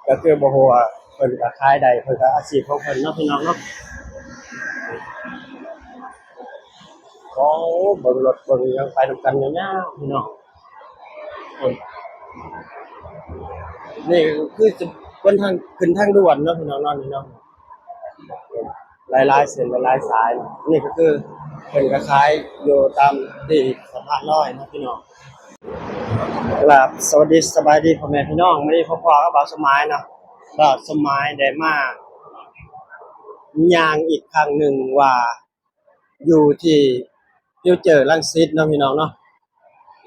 ກໍຄືບໍ່ຮູ້ວ່າເພິ່ນກໍຂາຍໄດ້ ເພິ່ນກໍອາຊີບຂອງເພິ່ນເນາະ ພີ່ນ້ອງເນາະ. ໂອ້ ເບິ່ງລົດເບິ່ງຫຍັງໄປນຳກັນຍາວໆ ພີ່ນ້ອງ. ນີ້ຄືຊິເປັນທາງຂຶ້ນທາງດ່ວນເນາະ ພີ່ນ້ອງເນາະ ນີ້ເນາະ. ຫຼາຍໆເສັ້ນຫຼາຍໆສາຍ. ນີ້ກໍຄືເພິ່ນກໍຂາຍຢູ່ຕາມທີ່ສະພານລອຍເນາະ ພີ່ນ້ອງ. ກາບສະຫວັດດີສະບາຍດີພໍ່ແມ່ພີ່ນ້ອງ, ມື້ນີ້ພົບພໍ້ກັບບ່າວສົມໝາຍເນາະ. ບ່າວສົມໝາຍໄດ້ມາຍ່າງອີກຄັ້ງໜຶ່ງວ່າ ຢູ່ທີ່ຟິວເຈີລັງສິດເນາະ ພີ່ນ້ອງເນາະ,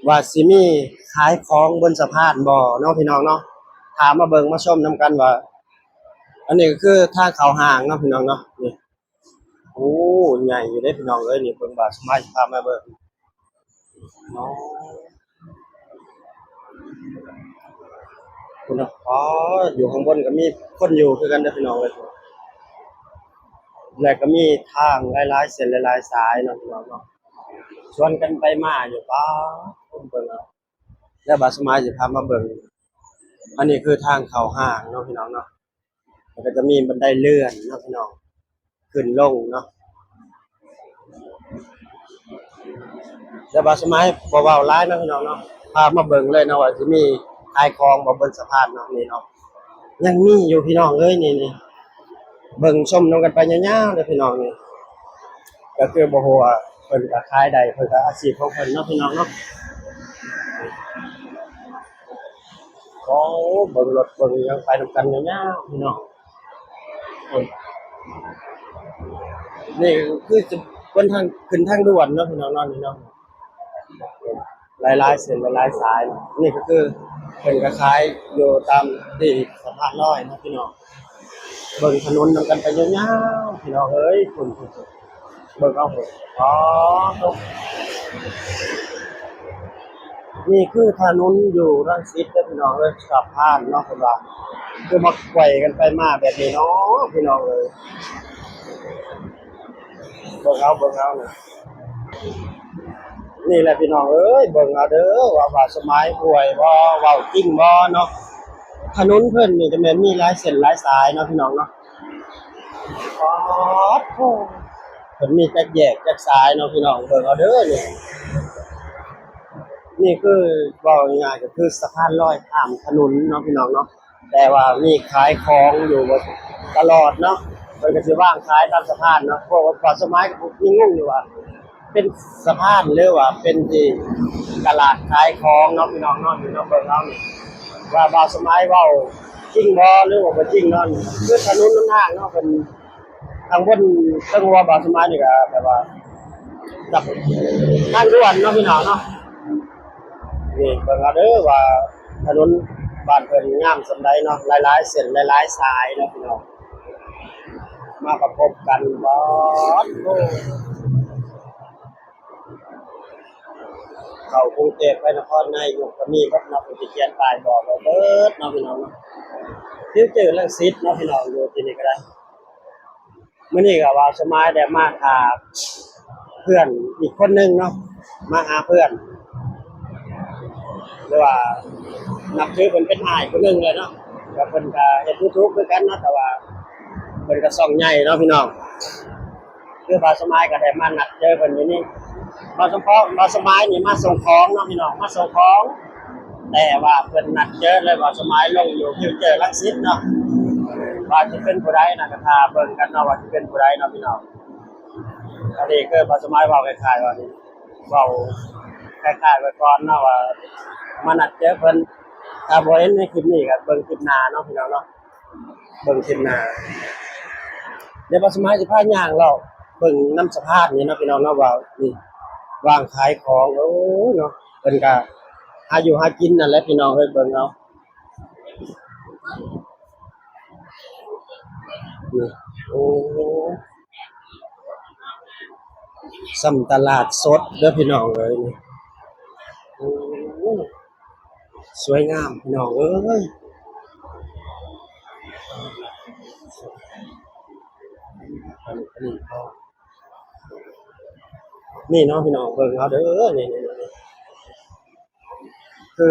ວ່າຊິມີຂາຍຂອງບົນສະພານບໍ່ເນາະ ພີ່ນ້ອງເນາະ. ພາມາເບິ່ງມາຊົມນຳກັນວ່າ ອັນນີ້ກໍຄືທາງເຂົ້າຫ້າງເນາະ ພີ່ນ້ອງເນາະ. ນີ້ ໂອ້ ໃຫຍ່ຢູ່ເດ້ພີ່ນ້ອງເອີຍ. ນີ້ເບິ່ງ ບ່າວສະໝາຍພາມາເບິ່ງເນາະ. ພຸ້ນນະ ອໍ ຢູ່ຂ້າງບົນກໍມີຄົນຢູ່ຄືກັນເດີພີ່ນ້ອງເອີຍ. ແລະກໍມີທາງຫຼາຍໆເສັ້ນຫຼາຍໆສາຍເນາະ ພີ່ນ້ອງເນາະ, ສວນກັນໄປມາຢູ່. ປ້າດ ເບິ່ງເອົາ. ແລ້ວບ່າວສະໝາຍຊິພາມາເບິ່ງ. ອັນນີ້ຄືທາງເຂົ້າຫ້າງເນາະ ພີ່ນ້ອງເນາະ. ແລ້ວກໍຈະມີບັນໄດເລື່ອນເນາະ ພີ່ນ້ອງ, ຂຶ້ນລົງເນາະ. ແລ້ວບ່າວສະໝາຍບໍ່ເວົ້າຫຼາຍເນາະ ພີ່ນ້ອງເນາະ, ພາມາເບິ່ງເລີຍເນາະ ວ່າຊິມີຂາຍຂອງບໍ່ບົນສະພານເນາະ. ນີ້ເນາະ ຍັງມີຢູ່ ພີ່ນ້ອງເອີຍ. ນີ້ ນີ້ ເບິ່ງຊົມນຳກັນໄປຍາວໆເດີພີ່ນ້ອງ. ນີ້ກໍຄືບໍ່ຮູ້ວ່າເພິ່ນກໍຂາຍໄດ້ ເພິ່ນກໍອາຊີບຂອງເພິ່ນເນາະ ພີ່ນ້ອງເນາະ. ໂອ້ ເບິ່ງລົດເບິ່ງຫຍັງໄປນຳກັນຍາວໆ ພີ່ນ້ອງ. ນີ້ຄືຊິເປັນທາງຂຶ້ນທາງດ່ວນເນາະ ພີ່ນ້ອງເນາະ ນີ້ເນາະ. ຫຼາຍໆເສັ້ນຫຼາຍໆສາຍ. ນີ້ກໍຄືເພິ່ນກໍຂາຍຢູ່ຕາມທີ່ສະພານລອຍເນາະ ພີ່ນ້ອງ. ເບິ່ງຖະໜົນນຳກັນໄປຍາວໆ ພີ່ນ້ອງເອີຍ. ພຸ້ນ ພຸ້ນ ພຸ້ນ ເບິ່ງເອົາພຸ້ນ. ອໍ ໂທ້ ນີ້ຄືຖະໜົນຢູ່ລັງສິດເດີພີ່ນ້ອງເອີຍ, ສະພານເນາະ ເພິ່ນວ່າ ຄືມາໄຂວ້ກັນໄປມາແບບນີ້ເນາະ ພີ່ນ້ອງເອີຍ. ເບິ່ງເອົາ ເບິ່ງເອົານະ. ນີ້ແຫຼະພີ່ນ້ອງເອີຍ ເບິ່ງເອົາເດີ ວ່າ ວ່າສະໝາຍອວຍບໍ່ ເວົ້າຈິງບໍ່ເນາະ. ຖະໜົນເພິ່ນນີ້ກໍແມ່ນມີຫຼາຍເສັ້ນຫຼາຍສາຍເນາະ ພີ່ນ້ອງເນາະ. ປາດໂທ້ ເພິ່ນມີຈັກແຍກຈັກສາຍເນາະ ພີ່ນ້ອງ ເບິ່ງເອົາເດີ. ນີ້ ນີ້ຄືເວົ້າງ່າຍໆ ກໍຄືສະພານລອຍຂ້າມຖະໜົນເນາະ ພີ່ນ້ອງເນາະ. ແຕ່ວ່າມີຂາຍຂອງຢູ່ຕະຫຼອດເນາະ, ເພິ່ນກໍຊິວາງຂາຍຕາມສະພານເນາະ. ພວກບ່າວສະໝາຍກໍຍັງງົງຢູ່ວ່າເປັນສະພານ ຫຼືວ່າເປັນທີ່ຕະຫຼາດຂາຍຂອງເນາະ ພີ່ນ້ອງເນາະ. ນີ້ເນາະ ເບິ່ງເອົານີ້ ວ່າບ່າວສະໝາຍເວົ້າຈິງບໍ່ ຫຼືວ່າບໍ່ຈິງເນາະ. ຄືຖະໜົນຫົນທາງເນາະ ເພິ່ນ ທາງບົນເທິງຫົວບ່າວສະໝາຍນີ້ກໍແບບວ່າ ກັບທາງດ່ວນເນາະ ພີ່ນ້ອງເນາະ. ນີ້ເບິ່ງເອົາເດີວ່າຖະໜົນບ້ານເພິ່ນງາມສ່ຳໃດເນາະ, ຫຼາຍໆເສັ້ນ ຫຼາຍໆສາຍເນາະ ພີ່ນ້ອງ. ມາປະກົບກັນ ປາດໂທ້ ເຂົ້າກຸງເທບໄປນະຄອນນາຍົກກໍມີເບິດເນາະ, ເພິ່ນຊິຂຽນປ້າຍບອກໄວ້ເບິດເນາະ ພີ່ນ້ອງເນາະ. ຟິວເຈີລັງສິດເນາະ ພີ່ນ້ອງ, ຢູ່ທີ່ນີ້ກໍໄດ້. ມື້ນີ້ກໍວ່າສະໝາຍໄດ້ມາຖ້າເພື່ອນອີກຄົນໜຶ່ງເນາະ, ມາຫາເພື່ອນ ຫຼືວ່ານັບຖືເພິ່ນເປັນອ້າຍຜູ້ໜຶ່ງແຫຼະເນາະ. ກໍເພິ່ນກໍເຮັດ YouTube ຄືກັນເນາະ, ແຕ່ວ່າເພິ່ນກໍຊ່ອງໃຫຍ່ເນາະ ພີ່ນ້ອງ. ຄືບ່າວສະໝາຍກໍໄດ້ມານັດເຈີເພິ່ນຢູ່ນີ້. ບ່າວສະໝາຍ ບ່າວສະໝາຍນີ້ມາສົ່ງຂອງເນາະ ພີ່ນ້ອງ, ມາສົ່ງຂອງ. ແຕ່ວ່າເພິ່ນນັດເຈີເລີຍວ່າສະໝາຍລົງຢູ່ຟິວເຈີລັງສິດເນາະ, ວ່າຊິເປັນຜູ້ໃດນະ ກໍຖ້າເບິ່ງກັນເນາະ ວ່າຊິເປັນຜູ້ໃດເນາະ ພີ່ນ້ອງ. ອັນນີ້ຄືບ່າວສະໝາຍເວົ້າຄ້າຍໆວ່ານີ້ ເວົ້າຄ້າຍໆໄວ້ກ່ອນເນາະ ວ່າມານັດເຈີເພິ່ນ. ຖ້າບໍ່ເຫັນໃນຄລິບນີ້ກໍເບິ່ງຄລິບໜ້າເນາະ ພີ່ນ້ອງເນາະ, ເບິ່ງຄລິບໜ້າ. ດຽວບ່າວສະໝາຍຊິພາຍ່າງເລາະເບິ່ງນຳສະພານນີ້ເນາະ ພີ່ນ້ອງເນາະ, ວ່ານີ້ວາງຂາຍຂອງ. ໂອ້ຍເນາະ ເພິ່ນກໍຫາຢູ່ຫາກິນນັ້ນແຫຼະ ພີ່ນ້ອງເອີຍ, ເບິ່ງເອົາ. ນີ້ ໂອ້ ສ່ຳຕະຫຼາດສົດເດີພີ່ນ້ອງເອີຍ. ນີ້ ໂອ້ ສວຍງາມພີ່ນ້ອງເອີຍ. ອັນນີ້ ອັນນີ້ກໍ ນີ້ເນາະ ພີ່ນ້ອງ ເບິ່ງເອົາເດີ. ນີ້ ນີ້ ນີ້ ຄື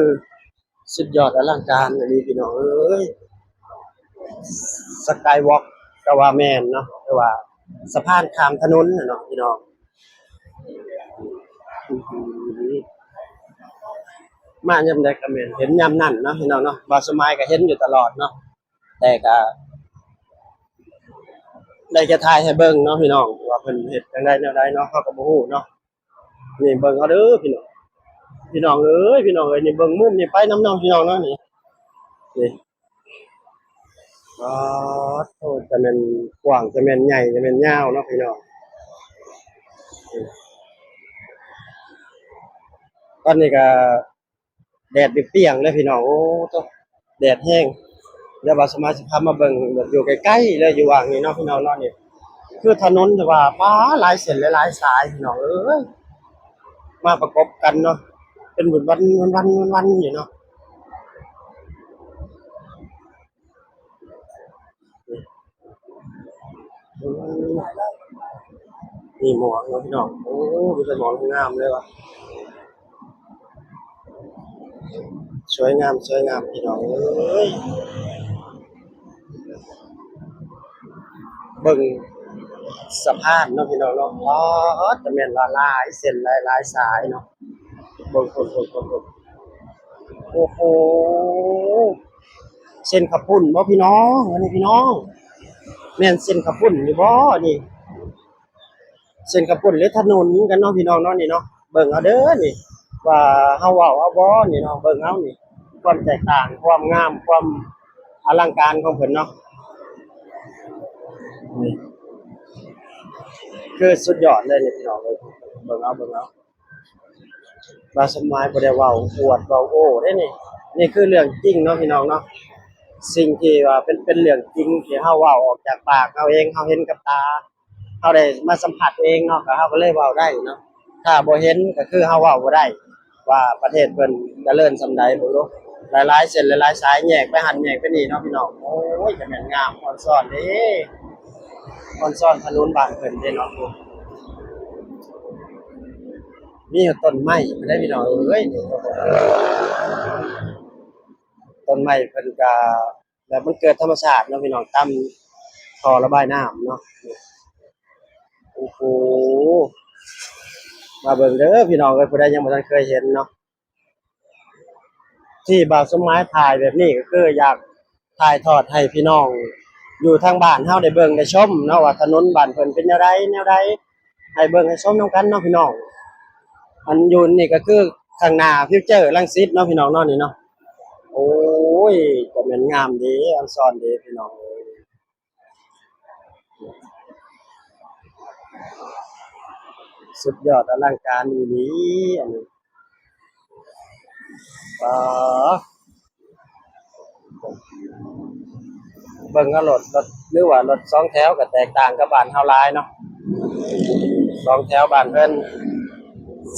ສຸດຍອດອະລັງການອີ່ຫຼີພີ່ນ້ອງເອີຍ. Skywalk ກໍວ່າແມ່ນເນາະ ຫຼືວ່າສະພານຂ້າມຖະໜົນນະເນາະພີ່ນ້ອງ. ມາຍາມໃດກໍແມ່ນເຫັນຍາມນັ້ນເນາະພີ່ນ້ອງເນາະ. ບ່າວສະໝາຍກໍເຫັນຢູ່ຕະຫຼອດເນາະ ແຕ່ກໍໄດ້ແຕ່ຖ່າຍໃຫ້ເບິ່ງເນາະພີ່ນ້ອງ ວ່າເພິ່ນເຮັດຈັ່ງໃດແນວໃດເນາະ ເຮົາກໍບໍ່ຮູ້ເນາະ. ນີ້ເບິ່ງເອົາເດີພີ່ນ້ອງ ພີ່ນ້ອງເອີຍ ພີ່ນ້ອງເອີຍ ນີ້ເບິ່ງມຸມນີ້ໄປນຳເນາະພີ່ນ້ອງເນາະ. ນີ້ ນີ້ ປາດໂທ ຈະແມ່ນກວ້າງ ຈະແມ່ນໃຫຍ່ ຈະແມ່ນຍາວເນາະພີ່ນ້ອງ. ນີ້ ຕອນນີ້ກໍ ແດດປ່ຽງໆເລີຍພີ່ນ້ອງ. ໂອ້ໂຕ ແດດແຮງ. ດຽວບ່າວສະໝາຍຊິພາມາເບິ່ງແບບຢູ່ໃກ້ໆເລີຍ ຢູ່ຫວ່າງນີ້ເນາະພີ່ນ້ອງເນາະ. ນີ້ຄືຖະໜົນທີ່ວ່າ ປາ ຫຼາຍເສັ້ນຫຼາຍສາຍພີ່ນ້ອງເອີຍ ມາປະກົບກັນເນາະ ເປັນວັນໆ ວັນໆ ວັນໆຢູ່ເນາະ. ນີ້ ມີໝອກເນາະພີ່ນ້ອງ. ໂອ້ ມີແຕ່ໝອກງາມເລີຍວ່າ ສວຍງາມ ສວຍງາມພີ່ນ້ອງເອີຍ. ເບິ່ງສະພານເນາະພີ່ນ້ອງເນາະ. ປາດ ຈະແມ່ນວ່າຫຼາຍເສັ້ນຫຼາຍ ຫຼາຍສາຍເນາະ. ເບິ່ງພຸ້ນ ພຸ້ນ ພຸ້ນ ພຸ້ນ. ໂອ້ໂຫ ເສັ້ນເຂົ້າປຸ້ນບໍ່ພີ່ນ້ອງ? ອັນນີ້ພີ່ນ້ອງ ແມ່ນເສັ້ນເຂົ້າປຸ້ນຢູ່ບໍ່ນີ້? ເສັ້ນເຂົ້າປຸ້ນ ຫຼື ຖະໜົນກັນເນາະພີ່ນ້ອງເນາະ ນີ້ເນາະ. ເບິ່ງເອົາເດີນີ້ ວ່າເຮົາເວົ້າເອົາບໍ່ນີ້ເນາະ. ເບິ່ງເອົານີ້ ຄວາມແຕກຕ່າງ ຄວາມງາມ ຄວາມອະລັງການຂອງເພິ່ນເນາະ. ນີ້ຄືສຸດຍອດເລີຍນີ້ພີ່ນ້ອງເອີຍ. ເບິ່ງເອົາ ເບິ່ງເອົາ. ບ່າວສະໝາຍບໍ່ໄດ້ເວົ້າອວດເວົ້າໂອ້ເດ້ນີ້ ນີ້ຄືເລື່ອງຈິງເນາະພີ່ນ້ອງເນາະ. ສິ່ງທີ່ວ່າເປັນ ເປັນເລື່ອງຈິງທີ່ເຮົາເວົ້າອອກຈາກປາກເຮົາເອງ ເຮົາເຫັນກັບຕາ ເຮົາໄດ້ມາສຳຜັດເອງເນາະ ກໍເຮົາກໍເລີຍເວົ້າໄດ້ເນາະ. ຖ້າບໍ່ເຫັນກໍຄືເຮົາເວົ້າບໍ່ໄດ້ວ່າປະເທດເພິ່ນຈະເລີນສ່ຳໃດ. ເບິ່ງດູ ຫຼາຍໆເສັ້ນຫຼາຍໆສາຍ ແຍກໄປຫັ້ນແຍກໄປນີ້ເນາະພີ່ນ້ອງ. ໂອ້ຍ ຈະແມ່ນງາມ ອອນຊອນເດ້ ອອນຊອນຖະໜົນບ້ານເພິ່ນເດ້ເນາະ. ມີຮອດຕົ້ນໄມ້ພຸ້ນເດ້ພີ່ນ້ອງເອີຍ. ຕົ້ນໄມ້ເພິ່ນກະແບບມັນເກີດທຳມະຊາດເນາະພີ່ນ້ອງ ຕາມທໍ່ລະບາຍນ້ຳເນາະ. ໂອ້ໂຫ ມາເບິ່ງເດີພີ່ນ້ອງເອີຍ ຜູ້ໃດຍັງບໍ່ທັນເຄີຍເຫັນເນາະ. ທີ່ບ່າວສົມໝາຍຖ່າຍແບບນີ້ ກໍຄືຢາກຖ່າຍທອດໃຫ້ພີ່ນ້ອງຢູ່ທາງບ້ານເຮົາໄດ້ເບິ່ງໄດ້ຊົມເນາະ ວ່າຖະໜົນບ້ານເພິ່ນເປັນແນວໃດແນວໃດ ໃຫ້ເບິ່ງໃຫ້ຊົມນຳກັນເນາະພີ່ນ້ອງ. ອັນຢູ່ນີ້ກໍຄືຂ້າງໜ້າຟິວເຈີລັງສິດເນາະພີ່ນ້ອງເນາະ ນີ້ເນາະ. ໂອ້ຍ ກໍແມ່ນງາມເດ້ ອອນຊອນເດ້ພີ່ນ້ອງເອີຍ. ສຸດຍອດອະລັງການອີ່ຫຼີອັນນີ້. ປາ ເບິ່ງເອົາໂລດ ລົດ ຫຼືວ່າລົດສອງແຖວກໍແຕກຕ່າງກັບບ້ານເຮົາຫຼາຍເນາະ. ສອງແຖວບ້ານເພິ່ນ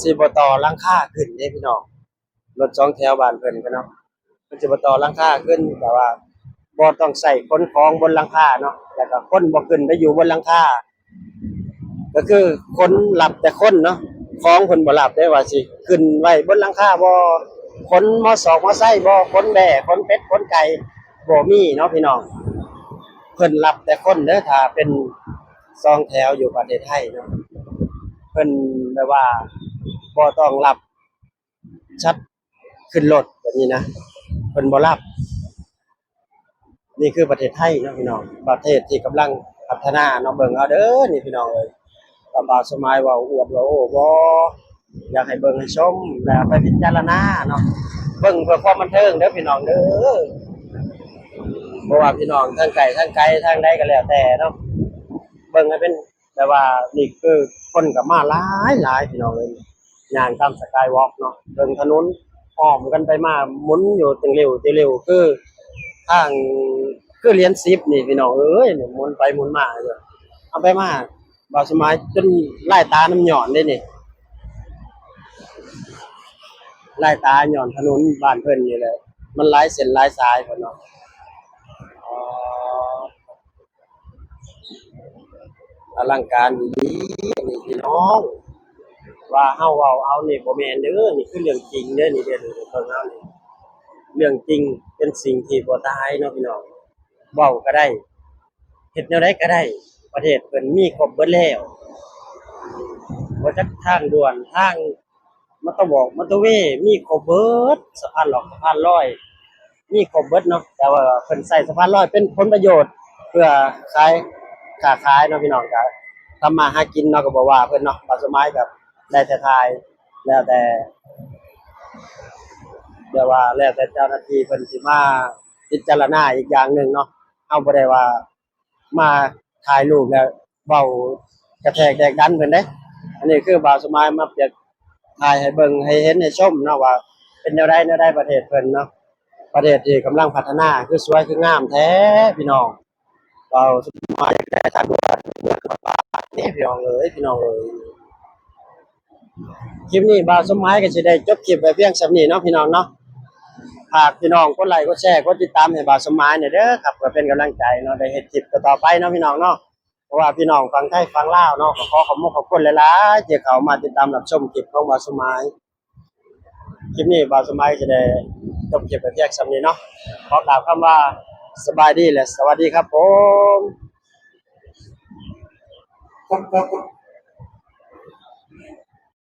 ຊິບໍ່ຕໍ່ຫຼັງຄາຂຶ້ນເດ້ພີ່ນ້ອງ. ລົດສອງແຖວບ້ານເພິ່ນເນາະ ເພິ່ນຊິບໍ່ຕໍ່ຫຼັງຄາຂຶ້ນ ແຕ່ວ່າບໍ່ຕ້ອງໃຊ້ຂົນຂອງບົນຫຼັງຄາເນາະ ແລ້ວກໍຄົນບໍ່ຂຶ້ນໄປຢູ່ບົນຫຼັງຄາ ກໍຄືຂົນ ຮັບແຕ່ຄົນເນາະ ຂອງເພິ່ນບໍ່ຮັບເດ້ ວ່າຊິຂຶ້ນໄວ້ບົນຫຼັງຄາບໍ່ ຂົນມໍສອກມໍໄຊບໍ່ ຂົນແບ້ ຂົນເປັດ ຂົນໄກ່ ບໍ່ມີເນາະພີ່ນ້ອງ. ເພິ່ນຮັບແຕ່ຄົນເດີ ຖ້າເປັນສອງແຖວຢູ່ປະເທດໄທເນາະ ເພິ່ນແບບວ່າບໍ່ຕ້ອງຮັບ ສັດຂຶ້ນລົດແບບນີ້ນະ ເພິ່ນບໍ່ຮັບ. ນີ້ຄືປະເທດໄທເນາະພີ່ນ້ອງ ປະເທດທີ່ກຳລັງພັດທະນາເນາະ. ເບິ່ງເອົາເດີນີ້ພີ່ນ້ອງເອີຍ ວ່າບ່າວສະໝາຍເວົ້າອວດເວົ້າໂອ້ບໍ່ ຢາກໃຫ້ເບິ່ງໃຫ້ຊົມ ແລ້ວເອົາໄປພິຈາລະນາເນາະ ເບິ່ງເພື່ອຄວາມບັນເທີງເດີພີ່ນ້ອງເດີ. ບໍ່ວ່າພີ່ນ້ອງທາງໃກ້ທາງໄກທາງໃດກໍແລ້ວແຕ່ເນາະ ເບິ່ງໃຫ້ເປັນ ແຕ່ວ່ານີ້ຄືຄົນກໍມາຫຼາຍໆ ພີ່ນ້ອງເອີຍ ຍ່າງຕາມ Skywalk ເນາະ ເບິ່ງຖະໜົນອ້ອມກັນໄປມາ ໝູນຢູ່ຕິ່ງຫຼິວຕິ່ງຫຼິວ ຄືທາງ ຄືຫຼຽນສິບນີ້ພີ່ນ້ອງເອີຍ ໝູນໄປໝູນມາຢູ່. ເອົາໄປມາ ບ່າວສະໝາຍຈົນລາຍຕານຳຍ້ອນເດ້ນີ້ ລາຍຕາຍ້ອນຖະໜົນບ້ານເພິ່ນນີ້ແຫຼະ ມັນຫຼາຍເສັ້ນຫຼາຍສາຍເພິ່ນເນາະ. ອໍ ອະລັງການອີ່ຫຼີນີ້ພີ່ນ້ອງ ວ່າເຮົາເວົ້າເອົານີ້ບໍ່ແມ່ນເດີ ນີ້ຄືເລື່ອງຈິງເດີນີ້ເດີ ເບິ່ງເອົານີ້ ເລື່ອງຈິງ ເປັນສິ່ງທີ່ບໍ່ຕາຍເນາະພີ່ນ້ອງ. ເວົ້າກໍໄດ້ ເຮັດແນວໃດກໍໄດ້ ປະເທດເພິ່ນມີຄົບເບິດແລ້ວ ບໍ່ຈັກທາງດ່ວນ ທາງ ມອເຕີວອກ ມອເຕີເວ ມີຄົບເບິດ ສະພານລັອກ ສະພານລອຍ ມີຄົບເບິດເນາະ ແຕ່ວ່າເພິ່ນໃຊ້ສະພານລອຍເປັນຜົນປະໂຫຍດ ເພື່ອຂາຍ ຄ້າຂາຍເນາະພີ່ນ້ອງ ກະທຳມາຫາກິນເນາະ ກໍບໍ່ວ່າເພິ່ນເນາະ ບ່າວສົມໝາຍກໍໄດ້ແຕ່ຖ່າຍ ແລ້ວແຕ່ ແບບວ່າແລ້ວແຕ່ເຈົ້າໜ້າທີ່ເພິ່ນຊິມາພິຈາລະນາອີກຢ່າງໜຶ່ງເນາະ ເຮົາບໍ່ໄດ້ວ່າ ມາຖ່າຍຮູບແລ້ວເວົ້າກະແທກແດກດັນເພິ່ນເດ້ ອັນນີ້ຄືບ່າວສະໝາຍມາປຽບຖ່າຍໃຫ້ເບິ່ງໃຫ້ເຫັນໃຫ້ຊົມເນາະວ່າເປັນແນວໃດ ແນວໃດປະເທດເພິ່ນເນາະ ປະເທດທີ່ກຳລັງພັດທະນາ ຄືສວຍຄືງາມແທ້ພີ່ນ້ອງ ເວົ້າສະໝາຍຢາກໄດ້ທາງດ່ວນເມືອງປາກນີ້ພີ່ນ້ອງເອີຍ ພີ່ນ້ອງເອີຍ. ຄລິບນີ້ບ່າວສົມໝາຍກໍຊິໄດ້ຈົບຄລິບໄວ້ພຽງສ່ຳນີ້ເນາະພີ່ນ້ອງເນາະ ຝາກພີ່ນ້ອງກົດໄລກົດແຊ ກົດຕິດຕາມໃຫ້ບ່າວສົມໝາຍແດ່ເດີຄັບ ເພື່ອເປັນກຳລັງໃຈເນາະ ໄດ້ເຮັດຄລິບຕໍ່ໆໄປເນາະພີ່ນ້ອງເນາະ ເພາະວ່າພີ່ນ້ອງຝັ່ງໄທຝັ່ງລາວເນາະ ກໍຂໍຂອບຄຸນຂອບຄຸນຫຼາຍໆ ທີ່ເຂົ້າມາຕິດຕາມຮັບຊົມຄລິບຂອງບ່າວສົມໝາຍ ຄລິບນີ້ບ່າວສົມໝາຍຈະໄດ້ຈົບຄລິບໄປພຽງສ່ຳນີ້ເນາະ ຂໍກ່າວຄຳວ່າ ສະບາຍດີ ແລະ ສະຫວັດດີຄັບຜົມ.